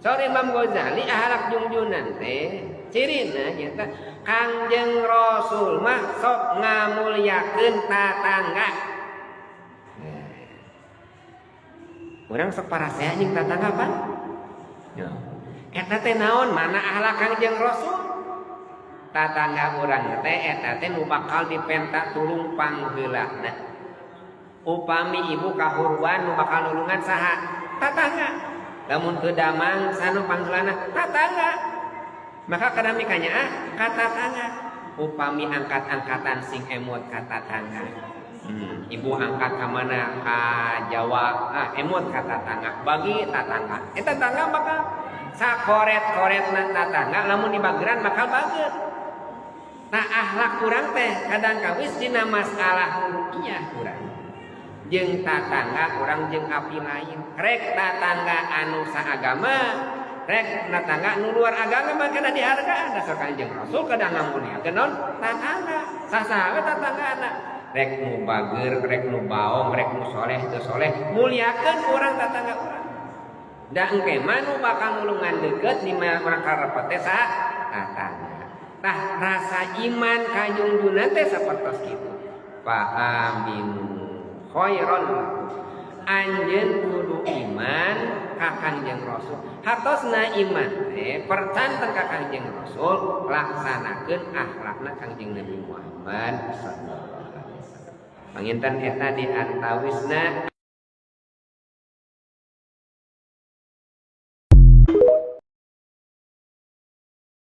Saur Imam Ghazali, akhlak jungjunan teh cirina nyata Kangjeng Rasul mah sok ngamulyakeun tatangga. Urang sok parasea jeung tatangga pan? Ya. Eta teh naon, mana akhlak Kangjeng Rasul? Tatangga urang teh eta teh nu bakal dipenta tulung pangheulana. Upami ibu kahuruan, nu bakal nulungan saha? Tatangga. Lamun teu damang, sanu pangheulana? Tatangga. Maka kadang mikanya ah ka tatangga. Upami angkat-angkatan sing emot ka tatangga. Ibu angkat ka mana? Ka Jawa, ah emot ka tatangga, bagi tatangga. Eta tetangga bakal sakoret-koretna tatangga, lamun dibageran bakal bager. Nah, akhlak kurang teh kadang kawis dina masalah iya kurang jeung tatangga urang, jeung api lain, rek tatangga anu saagama, rek tatangga nu luar agama mah kada dihargaan. Dasar Kanjeng Rasul kadang ngamuliakeun naon? Tatangga. Saha we tatanggana, rek nu bager, rek nu baong, rek nu soleh teu soleh, muliakeun urang tatangga urang. Da engke mah nu bakal nulungan deukeut di urang karepet teh saha? Tatangga. Tah, rasa iman kajungjunan teh sapertos kitu. Fa aminu khairon lakum. Anjeun kudu iman ka Kangjeng Rasul. Hartosna iman teh percanten ka Kangjeng Rasul, laksanakeun akhlakna Kangjeng Nabi Muhammad sallallahu alaihi wasallam. Panginten eta di antawisna.